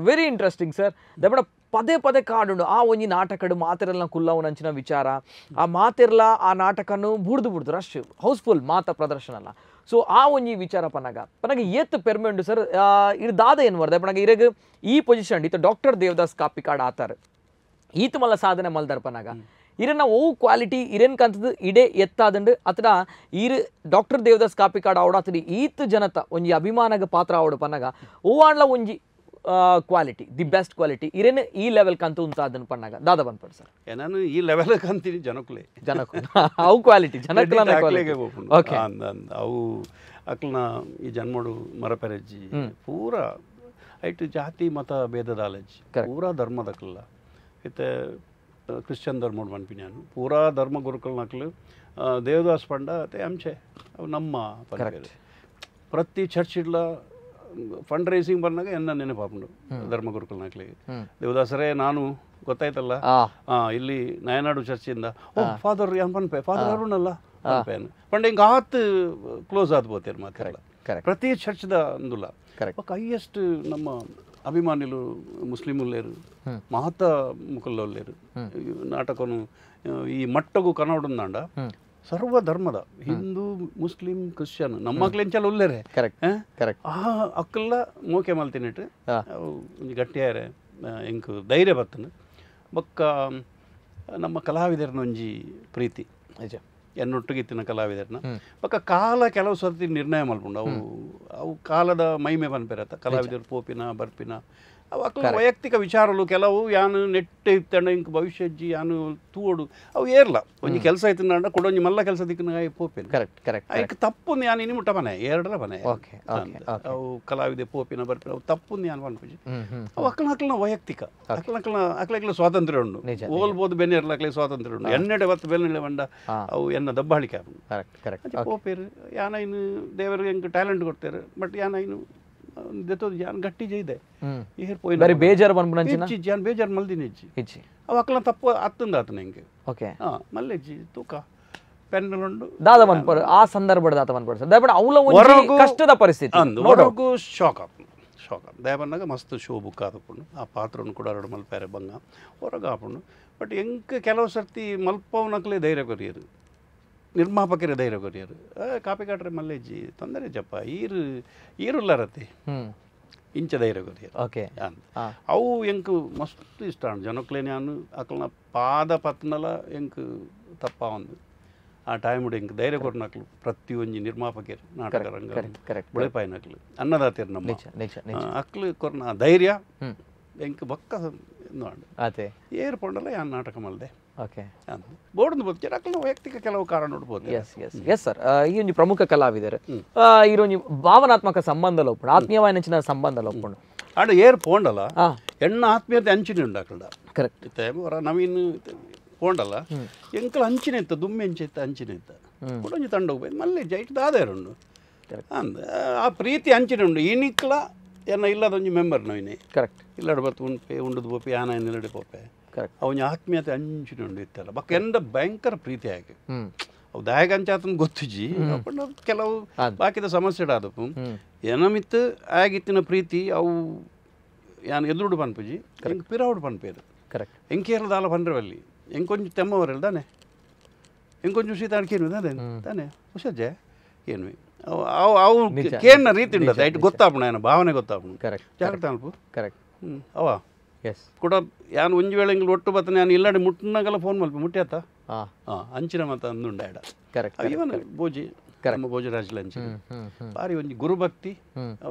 Very interesting sir. ದಬಡ ಪದೇ ಪದೇ ಕಾಡುಂಡು ಆ ಒಂಜಿ ನಾಟಕಡು ಮಾತೆರೆಲ್ಲ ಕುಲ್ಲವನಂಚಿನ ವಿಚಾರ, ಆ ಮಾತೆರ್ಲ ಆ ನಾಟಕನು ಬುಡ್ದು ಬುಡ್ದು rush house full ಮಾತ ಪ್ರದರ್ಶನ ಅಲ್ಲ. ಸೊ ಆ ಒಂಜಿ ವಿಚಾರ ಪನಗ ಪನಗ ಏತ್ ಪೆರ್ಮೆ ಉಂಡು ಸರ್. ಇರ್ ದಾದ ಏನು ವರ್ದ ಪನಗ ಇರಗ ಈ ಪೊಸಿಷನ್ ಇತ್ತ ಡಾಕ್ಟರ್ ದೇವದಾಸ್ ಕಾಪಿಕಾಡ್ ಆತಾರ ಈತ ಮಲ್ಲ ಸಾಧನೆ ಮಲ್ದಾರ್ ಪನಗ ಇರನ್ನ ಓ ಕ್ವಾಲಿಟಿ ಇರೇನ್ ಕಂತದ ಇಡೇ ಎತ್ತಾದಂಡು ಅತಡ ಈರ್ ಡಾಕ್ಟರ್ ದೇವದಾಸ್ ಕಾಪಿಕಾಡ್ ಆವಡ ಅತಡಿ ಈತ್ ಜನತ ಒಂಜಿ ಅಭಿಮಾನಗ ಪಾತ್ರ ಆವಡು ಪನಗ ಓ ಆಂಡ್ಲ ಒಂಜಿ quality the best quality ಇರೇನು ಈ ಲೆವೆಲ್ ಕಂತು ಉಂತಾದನ್ ಪಣ್ಣಾಗ ದಾದ ಬಂದ್ಪಡ್ ಸರ್. ನಾನು ಈ ಲೆವೆಲ್ ಕಂತೀನಿ ಜನಕುಲೆ ಜನಕು ಅವು ಕ್ವಾಲಿಟಿ ಜನಕುಲನ ಕ್ವಾಲಿಟಿ ಓಕೆ ಅವು ಅಕ್ಲನ ಈ ಜನ್ಮಡು ಮರಪೆರಜ್ಜಿ ಪೂರಾ ಐಟು ಜಾತಿ ಮತ ಭೇದದ ಅಲಜ್ಜಿ ಪೂರಾ ಧರ್ಮದಕ್ಲ ಇತ್ತೆ ಕ್ರಿಶ್ಚಿಯನ್ ಧರ್ಮಡು ಮನ್ಪಿ ನಾನು ಪೂರಾ ಧರ್ಮ ಗುರುಕಲ್ನಕ್ಲು ದೇವದಾಸ್ ಪಂಡ ಅತ್ತೆ ಅಂಚೆ ಅವು ನಮ್ಮ ಪ್ರತಿ ಚರ್ಚ್ ಇಡ್ಲ ಫಂಡ್ ರೈಸಿಂಗ್ ಬಂದಾಗ ಎನ್ನ ನೆನಪಾಪುಂಡು ಧರ್ಮಗುರುಕಲ್ನಾಕ್ಲಿ ದೇವದಾಸರೇ ನಾನು ಗೊತ್ತಾಯ್ತಲ್ಲ ಇಲ್ಲಿ ನಯನಾಡು ಚರ್ಚಿಂದ ಓ ಫಾದರ್ ಯಾನ್ ಪನ್ಪೆ ಫಾದರ್ ಅರುಣಲ್ಲ ಪನ್ಪೇನು ಪಂಡ ಹಿಂಗೆ ಆತ್ ಕ್ಲೋಸ್ ಆದ್ ಬೋತೇರು ಮಾತ್ರ ಪ್ರತಿ ಚರ್ಚ್ದ ಅಂದುಲ್ಲ. ಹೈಯೆಸ್ಟ್ ನಮ್ಮ ಅಭಿಮಾನಿಲು ಮುಸ್ಲಿಮುಲ್ಲೇರು ಮಹತ ಮುಕಲ್ಲೋಲ್ಲೇರು ನಾಟಕನು ಈ ಮಟ್ಟಗೂ ಕನ್ನಡಂದಾಂಡ ಸರ್ವ ಧರ್ಮದ ಹಿಂದೂ ಮುಸ್ಲಿಂ ಕ್ರಿಶ್ಚಿಯನ್ ನಮ್ಮ ಮಕ್ಳೆಂಚಲ ಉಲ್ಲೇರೆ ಆ ಅಕ್ಕಲ್ಲ ಮೋಕೆ ಮಲ್ತಿನಿಟ್ಟು ಅವು ಒಂಜಿ ಗಟ್ಟಿಯಾರೆ ಎಂಕ್ ಧೈರ್ಯ ಬರ್ತದೆ. ಬೊಕ್ಕ ನಮ್ಮ ಕಲಾವಿದರನ್ನ ಒಂಜಿ ಪ್ರೀತಿ ಎನ್ನೊಟ್ಟಿಗಿತ್ತಿನ ಕಲಾವಿದರನ್ನ ಬೊಕ್ಕ ಕಾಲ ಕೆಲವು ಸರ್ತಿ ನಿರ್ಣಯ ಮಲ್ಪುಂಡು ಅವು ಅವು ಕಾಲದ ಮಹಿಮೆ ಪನ್ಪೆರತ್ತ ಕಲಾವಿದರು ಪೋಪಿನ ಬರ್ಪಿನ ಅವು ಅಕ್ಕ ವೈಯಕ್ತಿಕ ವಿಚಾರಲು ಕೆಲವು ಯಾನು ನೆಟ್ಟೆ ಇತ್ತಂಡ ಇಂಕ್ ಭವಿಷ್ಯಜ್ಜಿ ಯಾನು ತೂಡು ಅವು ಏರ್ಲ ಒಂಜಿ ಕೆಲಸ ಆಯ್ತು ಕೊಡೊಂಜಿ ಮಲ್ಲ ಕೆಲಸ ದಿಕ್ಕಿನ ಪೋಪಿನ ಕರೆಕ್ಟ್ ಕರೆಕ್ಟ್ ಐಕ್ ತಪ್ಪು ಯಾನು ಇನಿ ಮುಟ್ಟ ಮನೆ ಎರಡರ ಮನೆ ಅವು ಕಲಾವಿದೆ ಪೋಪಿನ ಬರ್ಪಿನ ಅವು ತಪ್ಪು ಯಾನು ಪನ್ಪುಜಿ ಅವು ಅಕ್ಕನ ಅಕ್ಕನ ವೈಯಕ್ತಿಕ ಅಕ್ಕನ ಅಕ್ಕನ ಅಕ್ಲಕ್ಲ ಸ್ವಾತಂತ್ರ್ಯ ಉಂಡು ಓಲ್ಬೋದು ಬೆನ್ನೆ ಇರ್ಲಕ್ಲೆ ಸ್ವಾತಂತ್ರ್ಯ ಉಂಡು ಎನ್ನೆಡೆ ಬತ್ತು ಬೆನ್ನೆಡೆ ಬಂಡ ಅವು ಎನ್ನ ದಬ್ಬಾಳಿಕೆ ಕರೆಕ್ಟ್ ಕರೆಕ್ಟ್ ಪೋಪೇರು ಯಾನ ಇನ್ನು ದೇವರಿಗೆ ಎಂಕ್ ಟ್ಯಾಲೆಂಟ್ ಕೊಡ್ತಾರೆ ಬಟ್ ಯಾನ ಇನ್ನು ಯಾನ್ ಗಟ್ಟಿ ಜೈದೆ ಬರಿ ಬೇಜಾರು ಬಂದ್ಬಿಡ ಯಾನ್ ಬೇಜಾರು ಮಲ್ದಿನ ಇಜ್ಜಿ ಇಜ್ಜಿ ಅವು ಅಕ್ಕಲ ತಪ್ಪು ಅತ್ತಂದ ಆತನ ಹಿಂಗೆ ಓಕೆ ಹಾಂ ಮಲ್ಲೆಜ್ಜಿ ತೂಕ ಪೆನ್ನುಂಡು ದಾದ ಬಂದ್ಪಡ ಆ ಸಂದರ್ಭದ ದಾತ ಬಂದ್ಪಡ ಸರ್ ದಯಪಡ ಅವಲ ಒಂದು ಕಷ್ಟದ ಪರಿಸ್ಥಿತಿ ಅಂದು ಹೊರಗೂ ಶಾಕ್ ಆಪುಂಡು ಶಾಕ್ ಆಪುಂಡು ದಯಪನ್ನಾಗ ಮಸ್ತ್ ಶೋ ಬುಕ್ ಆದಪುಂಡು ಆ ಪಾತ್ರವನ್ನು ಕೂಡ ಎರಡು ಮಲ್ಪಾರೆ ಬಂಗ ಹೊರಗೆ ಆಪುಂಡು. ಬಟ್ ಎಂಕ್ ಕೆಲವು ಸರ್ತಿ ಮಲ್ಪವನಕ್ಲೇ ಧೈರ್ಯ ಕೊರಿಯರು ನಿರ್ಮಾಪಕರೇ ಧೈರ್ಯ ಕೊರಿಯರು ಕಾಪಿ ಕಾಟ್ರೆ ಮಲ್ಲೆಜ್ಜಿ ತೊಂದರೆ ಜಪ್ಪ ಈರು ಈರುಲ್ಲಾರತಿ ಇಂಚ ಧೈರ್ಯ ಕೊರಿಯರು ಓಕೆ ಅಂತ ಅವು ಎಂಕ್ ಮಸ್ತ್ ಇಷ್ಟ ಜನಕ್ಲೆ ನಾನು ಅಕ್ಲನ ಪಾದ ಪತ್ನಲ ಎಂಕ್ ತಪ್ಪ ಒಂದು ಆ ಟೈಮ್ ಎಂಕ್ ಧೈರ್ಯ ಕೊರ್ನಕ್ಲು ಪ್ರತಿಯೊಂಜಿ ನಿರ್ಮಾಪಕರು ನಾಟಕ ರಂಗ ಬುಳೆಪಾಯಿನಕ್ಲು ಅನ್ನದಾತಿರು ನಮ್ಮ ಅಕ್ಲು ಕೊರ್ನ ಧೈರ್ಯ ಎಂಕ್ ಬೊಕ್ಕ ಏರ್ ಪೊಂಡಲ ಯಾನ್ ನಾಟಕ ಮಲ್ದೆ ಓಕೆ ಬೋರ್ಡ್ ಬೋದ್ಕೆ ಅಕ್ಲ ವೈಯಕ್ತಿಕ ಕೆಲವು ಕಾರಣ ನೋಡ್ಬೋದು. S S yes sir. ಈ ಒಂಜಿ ಪ್ರಮುಖ ಕಲಾವಿದರು ಈ ಒಂಜಿ ಭಾವನಾತ್ಮಕ ಸಂಬಂಧ ಲೋಪುಂಡು ಆತ್ಮೀಯವಾಯಿನ ಸಂಬಂಧ ಲೋಪುಂಡು ಆಡ ಏರ್ ಪೋಂಡಲ ಎಣ್ಣ ಆತ್ಮೀಯತೆ ಅಂಚಿನ ಉಂಡು ಅಕಲ್ಡ ಕರೆಕ್ಟ್ ಇತ್ತೆ ಹೊರ ನವೀನ್ ಪೋಂಡಲ ಎಂಕಲ ಅಂಚಿನ ಇತ್ತ ದುಮ್ಮೆ ಅಂಚೆ ಇತ್ತ ಅಂಚಿನ ಇತ್ತ ಒಂಜಿ ತಂಡ ಹೋಗ್ಬೋದು ಮಲ್ಲೆ ಜೈಟ್ ದಾದೇರುಂಡು ಅಂದ ಆ ಪ್ರೀತಿ ಅಂಚಿನ ಉಂಡು ಇನಿಕ್ಲ ಎನ್ನ ಇಲ್ಲದ ಒಂಜಿ ಮೆಂಬರ್ ನವೀನಿ ಕರೆಕ್ಟ್ ಇಲ್ಲಡ ಬತ್ತು ಉಂಪೆ ಉಂಡುದು ಪೋಪೆ ಯಾನ ನಿಲ್ಲಡೆ ಪೋಪೆ ಕರೆಕ್ಟ್ ಅವನ ಆತ್ಮೀಯತೆ ಅಂಚಿನ ಉಂಡು ಇತ್ತಲ್ಲ ಬಕ್ಕ ಎಂದ ಭಯಂಕರ ಪ್ರೀತಿ ಆಗಿ ಅವು ದಾಯಕ ಅಂಚಾತನ ಗೊತ್ತಿಜ್ಜಿ ಕೆಲವು ಬಾಕಿದ ಸಮಸ್ಯೆ ಆದಪ್ಪು ಏನಮಿತ್ತು ಆಗಿತ್ತಿನ ಪ್ರೀತಿ ಅವು ಯಾನ್ ಎದುರುಡು ಪನ್ಪುಜಿ ಎಂಕ್ ಪಿರಾವುಡು ಪನ್ಪೇರು ಕರೆಕ್ಟ್ ಎಂಕೇರಳ ದಾಲ ಪನ್ರವಲ್ಲಿ ಎಂಕೊಂಚ ತೆಮ್ಮವರೆಲ್ಲ ತಾನೆ ಎಂಕೊಂಚ ಸೀತಾಣ ಕೇನು ತಾನೆ ತಾನೆ ಹುಷಜ್ಜೆ ಕೇನ್ವಿ ಅವು ಅವು ಕೇನ್ನ ರೀತಿ ಉಂಟು ಐಟ್ ಗೊತ್ತಾಪುಣ ಏನ ಭಾವನೆ ಗೊತ್ತಾಪುಣ ಕರೆಕ್ಟ್ ಜಾಗ್ರತೆ ಅಲ್ಪ ಕರೆಕ್ಟ್ ಅವ ಎಸ್ ಕೂಡ ಯಾನ್ ಒಂಜಿ ವೇಳೆ ಇಂಗ್ಲ ಒಟ್ಟು ಬತ್ತನೆ ಯಾನ್ ಇಲ್ಲಾಡಿ ಮುಟ್ಟನಾಗೆಲ್ಲ ಫೋನ್ ಮಲ್ಪ ಮುಟ್ಟ್ಯಾತ ಹಾಂ ಹಾಂ ಅಂಚಿನ ಮತ ಅಂದುಂಡ ಎಡ ಕರೆಕ್ಟ್ ಇವನ್ ಭೋಜಿ ನಮ್ಮ ಭೋಜರಾಜ್ ಅಂಚಿನ ಬಾರಿ ಒಂಜಿ ಗುರುಭಕ್ತಿ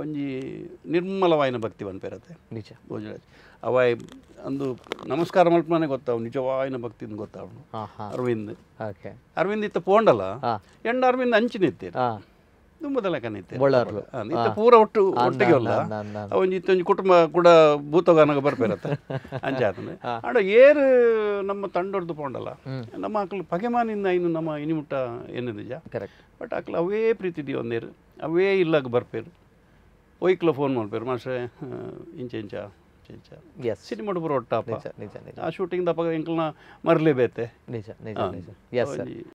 ಒಂಜಿ ನಿರ್ಮಲವಾಯಿನ ಭಕ್ತಿ ಪನ್ಪೇರತ್ತೆ ನಿಜ ಭೋಜರಾಜ್ ಅವಾಯ್ ಅಂದು ನಮಸ್ಕಾರ ಮಲ್ಪನೇ ಗೊತ್ತಾವು ನಿಜವಾಯಿನ ಭಕ್ತಿ ಗೊತ್ತಾವನು ಅರವಿಂದ್ ಓಕೆ ಅರವಿಂದ್ ಇತ್ತ ಪೋಂಡಲ್ಲ ಎಂಡ ಅರವಿಂದ್ ಅಂಚಿನ ಇತ್ತೇರು ದುಂಬದಲ್ಲ ಕನಿತ್ತೆ ಇತ್ತ ಪೂರ ಒಟ್ಟು ಒಟ್ಟಿಗೆ ಅಲ್ಲ ಒಂಜಿ ಇತ್ತೊಂಜಿ ಕುಟುಂಬ ಕೂಡ ಭೂತಗಾನಗ ಬರ್ಪೇರತ್ತೆ ಅಂಚಾತನೆ ಆಡ ಏರು ನಮ್ಮ ತಂಡೊರ್ದು ಪೋಂಡಲ್ಲ ನಮ್ಮ ಅಕ್ಲು ಪಗೆಮಾನಿಂದ ಇನ್ನು ನಮ್ಮ ಇನಿಮುಟ್ಟ ಏನು ನಿಜ ಕರೆಕ್ಟ್ ಬಟ್ ಅಕ್ಲು ಅವೇ ಪ್ರೀತಿ ಒಂದೇರು ಅವೇ ಇಲ್ಲಾಗ ಬರ್ಪೇರು ಒಯ್ಕ್ಲ ಫೋನ್ ಮಾಡ್ಪೇರು ಮಾಸ್ಟ್ರೆ ಇಂಚ ಇಂಚ ಇಂಚ ಸಿನಿಮಾ ಪೂರ ಒಟ್ಟಾಪ ನಿಜ ನಿಜ ಆ ಶೂಟಿಂಗ್ ದಪ್ಪ ಎಂಕ್ಲನ ಮರಲಿ ಬೇತೆ ನಿಜ ನಿಜ ನಿಜ ಎಸ್ ಸರ್.